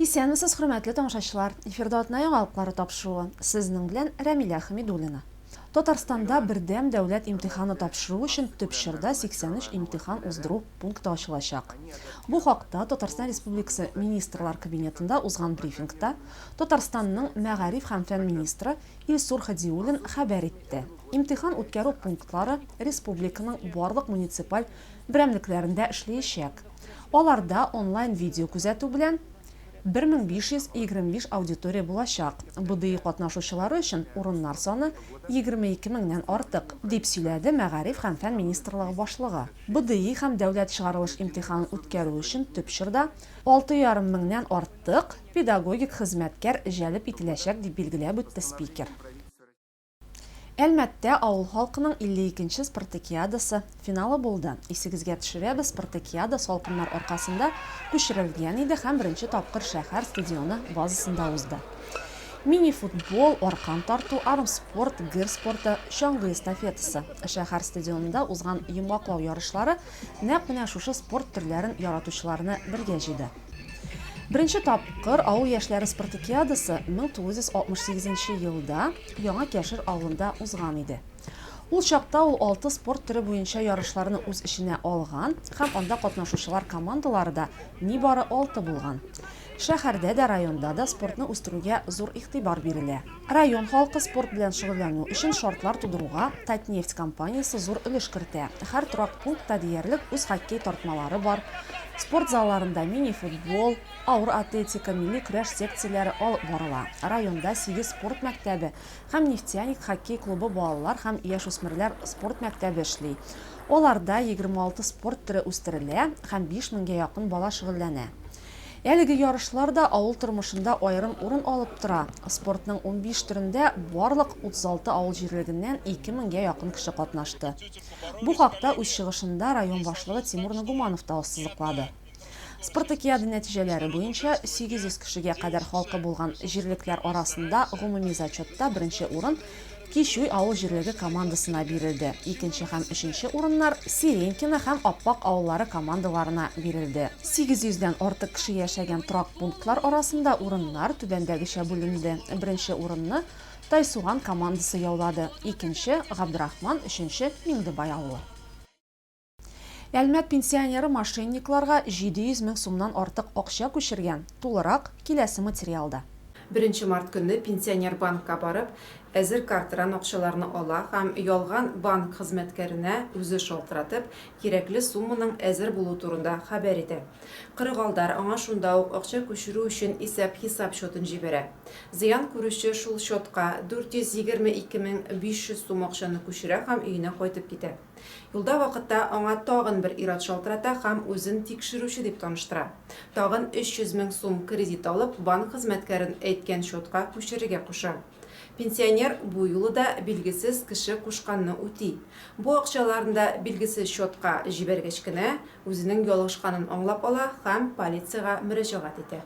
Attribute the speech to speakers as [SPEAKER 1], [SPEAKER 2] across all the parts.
[SPEAKER 1] Исәнмесез, хөрмәтле тамашачылар! Эфирда атна яңалыклары тапшыруы. Сезнең белән Рәмилә Хәмидуллина. Татарстанда бердәм дәүләт имтиханы тапшыру өчен төп чорда 83 имтихан уздыру пункты ачылачак. Бу хакта Татарстан Республикасы Министрлар Кабинетында узган брифингта Татарстанның мәгариф һәм фән министры Илсур Һадиуллин хәбәр итте. Имтихан үткәрү пунктлары республиканың барлык муниципаль берәмлекләрендә эшләячәк. Аларда онлайн видеокүзәтү белән 1525 аудитория булачак. БДИ катнашучылары өчен урыннар саны 22 меңнән артык, дип сөйләде Мәгариф һәм фән министрлыгы башлыгы. БДИ һәм дәүләт чыгарылыш имтиханын үткәрү өчен төп чорда 6,5 меңнән артык педагогик хезмәткәр җәлеп ителәчәк, дип билгеләп үтте спикер. Әлмәттә авыл халкының 52 нче спартакиадасы финалы булды. Исегезгә төшерәбез, спартакиада салкыннар аркасында күчерелгән иде һәм беренче тапкыр шәһәр стадионы базасында узды. Мини-футбол, аркан тарту, армспорт, гер спорты, чаңгы эстафетасы. Шәһәр стадионында узган йомгаклау ярышлары нәкъ менә шушы спорт төрләрен яратучыларны бергә җыйды. Беренче тапкыр авыл яшьләре спартакиадасы 1968 нче елда Яңа Кәшер авылында узган иде. Ул чакта ул алты спорт төре буенча ярышларны үз эченә алган һәм анда катнашучылар командалары да нибары алты булган. Шәһәрдә дә, районда да спортны үстерүгә зур игътибар бирелә. Район халкы спорт белән шөгыльләнү өчен шартлар тудыруга Татнефть компаниясе зур өлеш кертә. Һәр торак пунктта диярлек үз хоккей тартмалары бар, спорт залларында мини-футбол, авыр атлетика, милли көрәш секцияләре алып барыла. Районда сигез спорт мәктәбе һәм Нефтяник хоккей клубы балалар һәм яшүсмерләр спорт мәктәбе эшли. Аларда 26 спорт төре үстерелә һәм биш меңгә якын бала шөгыльләнә. Әлеге ярышлар да авыл тормышында аерым урын алып тора. Спортның 15 төрендә барлык 36 авыл җирлегеннән 2 меңгә якын кеше катнашты. Бу хакта үз чыгышында район башлыгы Тимур Нагуманов та ассызыклады. Спартакиада нәтиҗәләре буенча 800 кешегә кадәр халкы булган җирлекләр арасында гомуми зачетта беренче урын Кичуй авыл җирлеге командасына бирелде. Икенче һәм өченче урыннар Сиренькино һәм Аппак авыллары командаларына бирелде. 800 дән артык кеше яшәгән торак пунктлар арасында урыннар түбәндәгечә бүленде, беренче урынны Тайсуган командасы яулады, икенче, Габдрахман, өченче, Миңлебай авылы. Әлмәт пенсионеры мошенникларга 700 мең сумнан артык акча күчергән. Тулырак, киләсе материалда.
[SPEAKER 2] Беренче март көнне пенсионер банкка барып, әзер картадан акчаларны ала һәм ялган банк хезмәткәренә үзе шалтыратып, кирәкле сумманың әзер булуы турында хәбәр итә. Кырыгалдар аңа шунда ук акча күчерү өчен исәп-хисап счетын җибәрә. Зыян күрүче шул счетка 422 мең 500 сум акчаны күчерә һәм өенә кайтып китә. Юлда вакытта аңа тагын бер ир-ат шалтырата һәм үзен тикшерүче дип таныштыра. Тагын 300 мең сум кредит алып, банк хезмәткәрен әйткән счетка күчерергә куша. Пенсионер бу юлы да билгесез кеше кушканны үти. Бу акчаларны да билгесез счетка җибәргәч кенә, үзенең ялгышканын аңлап ала һәм полициягә мөрәҗәгать итә.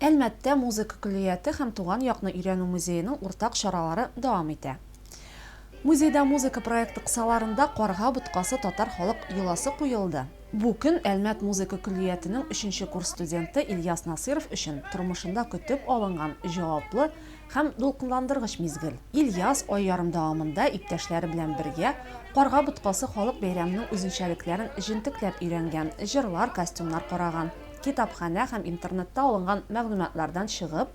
[SPEAKER 1] Әлмәттә музыка көллияте һәм туган якны өйрәнү музееның уртак чаралары дәвам итә. Музейда музыка проекты кысаларында Карга боткасы татар халык йоласы куелды. Бу көн Әлмәт музыка көллиятенең өченче курс студенты Ильяс Насыйров өчен тормышында көтеп алынган җаваплы һәм дулкынландыргыч мизгел. Ильяс ай ярым дәвамында иптәшләре белән бергә Карга боткасы халык бәйрәменең үзенчәлекләрен җентекләп өйрәнгән, җырлар, костюмнар караган. Китапханә һәм интернетта алынган мәгълүматлардан чыгып,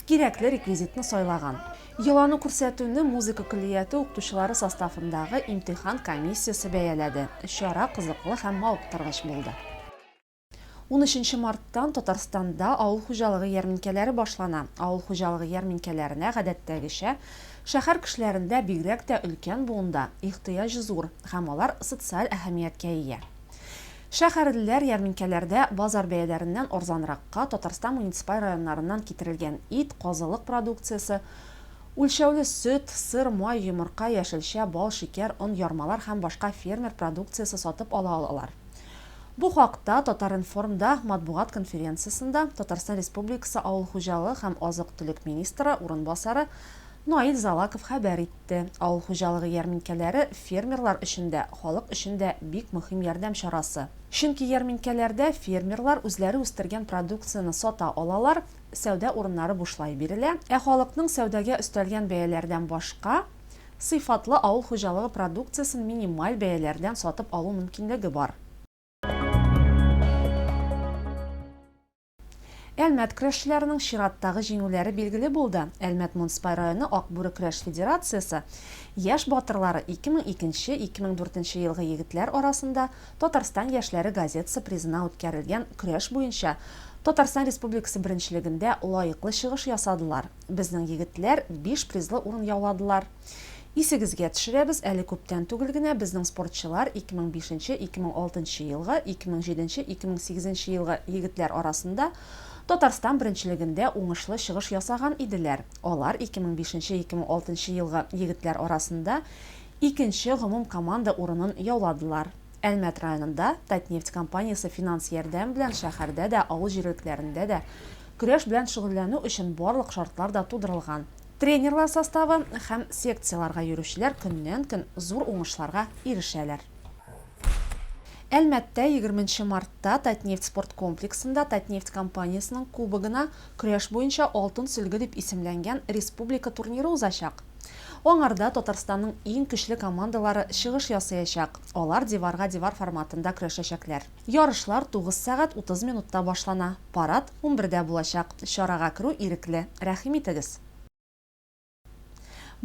[SPEAKER 1] кирәкле реквизитны сайлаган. Йоланы күрсәтүне музыка көллияте укытучылары составындагы имтихан комиссиясе бәяләде. Чара кызыклы һәм мавыктыргыч булды. Унөченче марттан Татарстанда авыл хуҗалыгы ярминкәләре башлана. Авыл хуҗалыгы ярминкәләренә, гадәттәгечә, шәһәр кешеләрендә, бигрәк тә өлкән буында, ихтыяҗ зур һәм алар социаль әһәмияткә ия. Шәһәрлеләр ярминкәләрдә базар бәяләреннән арзанракка Татарстан муниципаль районнарыннан китерелгән ит, казылык продукциясе, үлчәүле сөт, сыр, май, йомырка, яшелчә, бал, шикәр, он, ярмалар һәм башка фермер продукциясе сатып ала алалар. Бу хакта Татар-информ да матбугат конференциясендә Татарстан Республикасы авыл хуҗалыгы һәм азык-төлек министры урынбасары Наил Залаков хәбәр итте. Авыл хуҗалыгы ярминкәләре фермерлар өчен дә, халык өчен дә бик мөһим ярдәм чарасы. Чөнки ярминкәләрдә фермерлар үзләре үстергән продукцияне сата алалар, сәүдә урыннары бушлай бирелә, ә халыкның сәүдәгә өстәлгән бәяләрдән башка, сыйфатлы авыл хуҗалыгы продукциясен минималь бәяләрдән сатып алу мөмкинлеге бар. Әлмәт көрәшчеләренең чираттагы җиңүләре билгеле булды. Әлмәт муниципаль районы Ак бүре көрәш федерациясе яшь батырлары 2002, 2004 елгы егетләр арасында Татарстан яшьләре газетасы призына үткәрелгән көрәш буенча Татарстан Республикасы беренчелегендә лаеклы чыгыш ясадылар. Безнең егетләр биш призлы урын яуладылар. Исегезгә төшерәбез, әле күптән түгел генә безнең спортчылар 2005 нче, 2006 нчы елгы, 2007 нче, 2008 нче елгы егетләр арасында Татарстан беренчелегендә уңышлы чыгыш ясаган иделәр. Алар 2005 нче, 2006 нчы елгы егетләр арасында икенче гомумкоманда урынын яуладылар. Әлмәт районында Татнефть компаниясе финанс ярдәме белән шәһәрдә дә, авыл җирлекләрендә дә көрәш белән шөгыльләнү өчен барлык шартлар да тудырылган. Тренерлар составы һәм секцияләргә йөрүчеләр көннән-көн зур уңышларга ирешәләр. Әлмәттә егерменче мартта Татнефть спорт комплексында Татнефть компаниясенең Кубогына көрәш буенча Алтын сөлге дип исемләнгән республика турниры узачак. Аңарда Татарстанның иң көчле командалары чыгыш ясаячак, алар диварга-дивар форматында көрәшәчәкләр. Ярышлар 9 сәгать 30 минутта башлана, парад унбердә булачак. Чарага керү ирекле, рәхим итегез!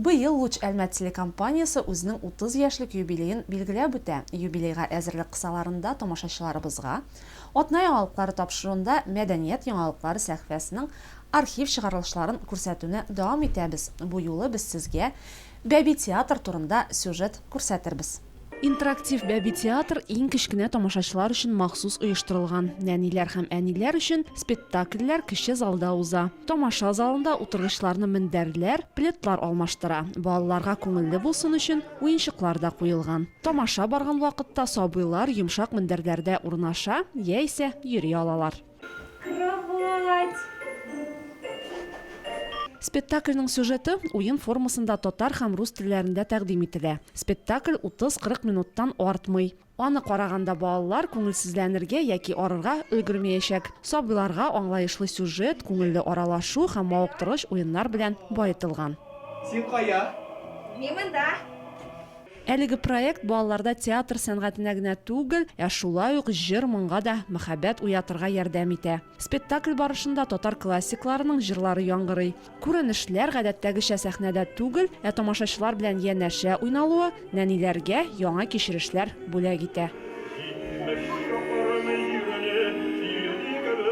[SPEAKER 1] Быел Луч Әлмәт телекомпаниясе үзенең 30 яшьлек юбилеен билгеләп үтә. Юбилейга әзерлек кысаларында тамашачыларыбызга Атна яңалыклары тапшыруында Мәдәният яңалыклары сәхифәсенең архив чыгарылышларын күрсәтүне дәвам итәбез. Бу юлы без сезгә Бәби театр турында сюжет күрсәтербез. Интерактив бәби театр иң кечкенә тамашачылар өчен махсус оештырылган. Нәниләр һәм әниләр өчен спектакльләр кече залда уза. Тамаша залында утыргычларны мендәрләр, пледлар алмаштыра. Балаларга күңелле булсын өчен уенчыклар да куелган. Тамаша барган вакытта сабыйлар йомшак мендәрләрдә урнаша яисә йөри алалар.
[SPEAKER 3] Кровать!
[SPEAKER 1] Спектакльнең сюжеты уен формасында татар һәм рус телләрендә тәкъдим ителә. Спектакль 30-40 минуттан артмый. Аны караганда балалар күңелсезләнергә яки арырга өлгермәячәк. Сабыйларга аңлаешлы сюжет, күңелле аралашу һәм мавыктыргыч уеннар белән баетылган.
[SPEAKER 4] Син кая?
[SPEAKER 3] Мин монда.
[SPEAKER 1] Әлеге проект балаларда театр сәнгатенә генә түгел, ә шулай ук җыр-моңга да мәхәббәт уятырга ярдәм итә. Спектакль барышында татар классикларының җырлары яңгырый. Күренешләр гадәттәгечә сәхнәдә түгел, ә тамашачылар белән янәшә уйналуы нәниләргә яңа кичерешләр бүләк итә.
[SPEAKER 5] 70 чакрым җирне җил кебек.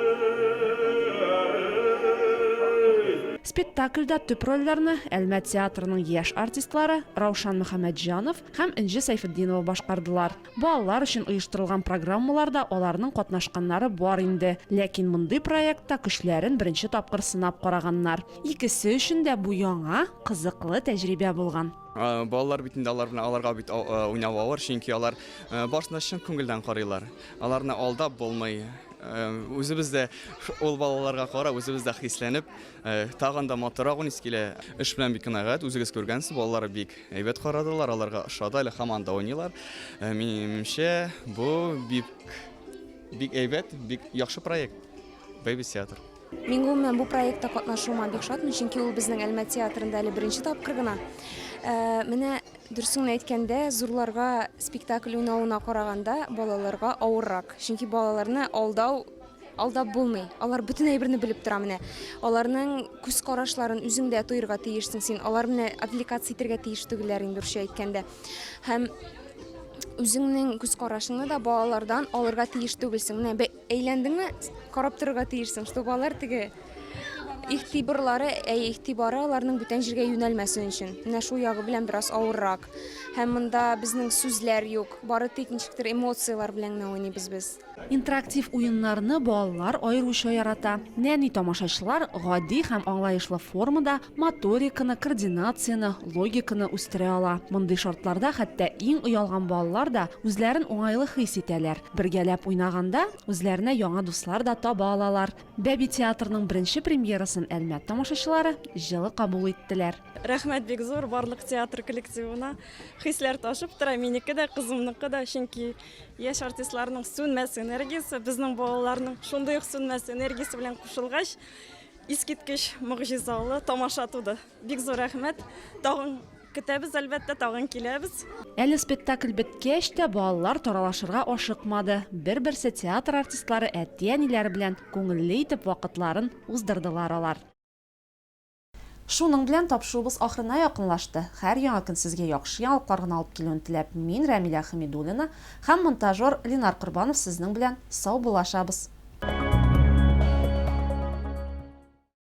[SPEAKER 1] Спектакльдә төп рольләрне Әлмәт театрының яшь артистлары Раушан Мөхәммәтҗанов һәм Энҗе Сәйфетдинова башкардылар. Балалар өчен оештырылган программаларда аларның катнашканнары бар инде, ләкин мондый проектта көчләрен беренче тапкыр сынап караганнар. Икесе өчен дә бу яңа, кызыклы тәҗрибә булган.
[SPEAKER 4] Балалар бит инде алар белән аларга бит уйнау авыр, чөнки алар барысына чын күңелдән карыйлар. Аларны алдап булмый. Үзебез дә ул балаларга карап, үзебез дә хисләнеп, тагын да матуррак уйныйсы килә. Эш белән бик канәгать, үзегез күргәнсез, балалар бик әйбәт карадылар, аларга ошады, әле һаман да уйныйлар. Минемчә, бу бик бик әйбәт, бик яхшы проект. Baby театр.
[SPEAKER 6] Мин гомумән бу проектта катнашуыма бик шатмын, чөнки ул безнең Әлмәт театрында әле беренче тапкыр гына. Менә дөресен генә әйткәндә, зурларга спектакль уйнавына караганда балаларга авыррак. Чөнки балаларны алдау алдап булмый. Алар бөтен әйберне белеп тора менә. Аларның күз карашларын үзең дә тоерга тиешсең син. Алар менә отвлекаться итәргә тиеш түгелләр инде русча әйткәндә. Һәм үзеңнең күз карашыңны да балалардан алырга тиеш түгелсең. Менә Әйләндеңме, карап торырга тиешсең, чтобы алар теге игътибарлары, әй, игътибары аларның бүтән җиргә юнәлмәсен өчен. Менә шул ягы белән бераз авыррак. Һәм монда безнең сүзләр юк, бары тик ничектер эмоцияләр белән генә уйныйбыз без.
[SPEAKER 1] Интерактив уеннарны балалар аеруча ярата. Нәни тамашачылар гади һәм аңлаешлы формада моториканы, координацияне, логиканы үстерә ала. Мондый шартларда хәтта иң оялган балалар да үзләрен уңайлы хис итәләр. Бергәләп уйнаганда, үзләренә яңа дуслар да таба алалар. Бәби театрының беренче премьерасын труппасын Әлмәт тамашачылары җылы кабул иттеләр.
[SPEAKER 7] Рәхмәт бик зур барлык театр коллективына. Хисләр ташып тора, минеке дә, кызымныкы да, чөнки яшь артистларның сүнмәс энергиясе, безнең балаларның шундый ук сүнмәс энергиясе белән кушылгач, искиткеч могҗизалы тамаша туды. Бик зур рәхмәт. Тагын көтәбез, әлбәттә, тагын киләбез.
[SPEAKER 1] Әле спектакль беткәч тә, балалар таралашырга ашыкмады. Бер-берсе театр артистлары, әти-әниләре белән күңелле итеп вакытларын уздырдылар алар. Шуның белән тапшыруыбыз ахырына якынлашты. Һәр яңа көн сезгә яхшы яңалыклар гына алып килүен теләп, мин, Рәмилә Хәмидуллина, һәм монтажер Ленар Корбанов сезнең белән саубуллашабыз.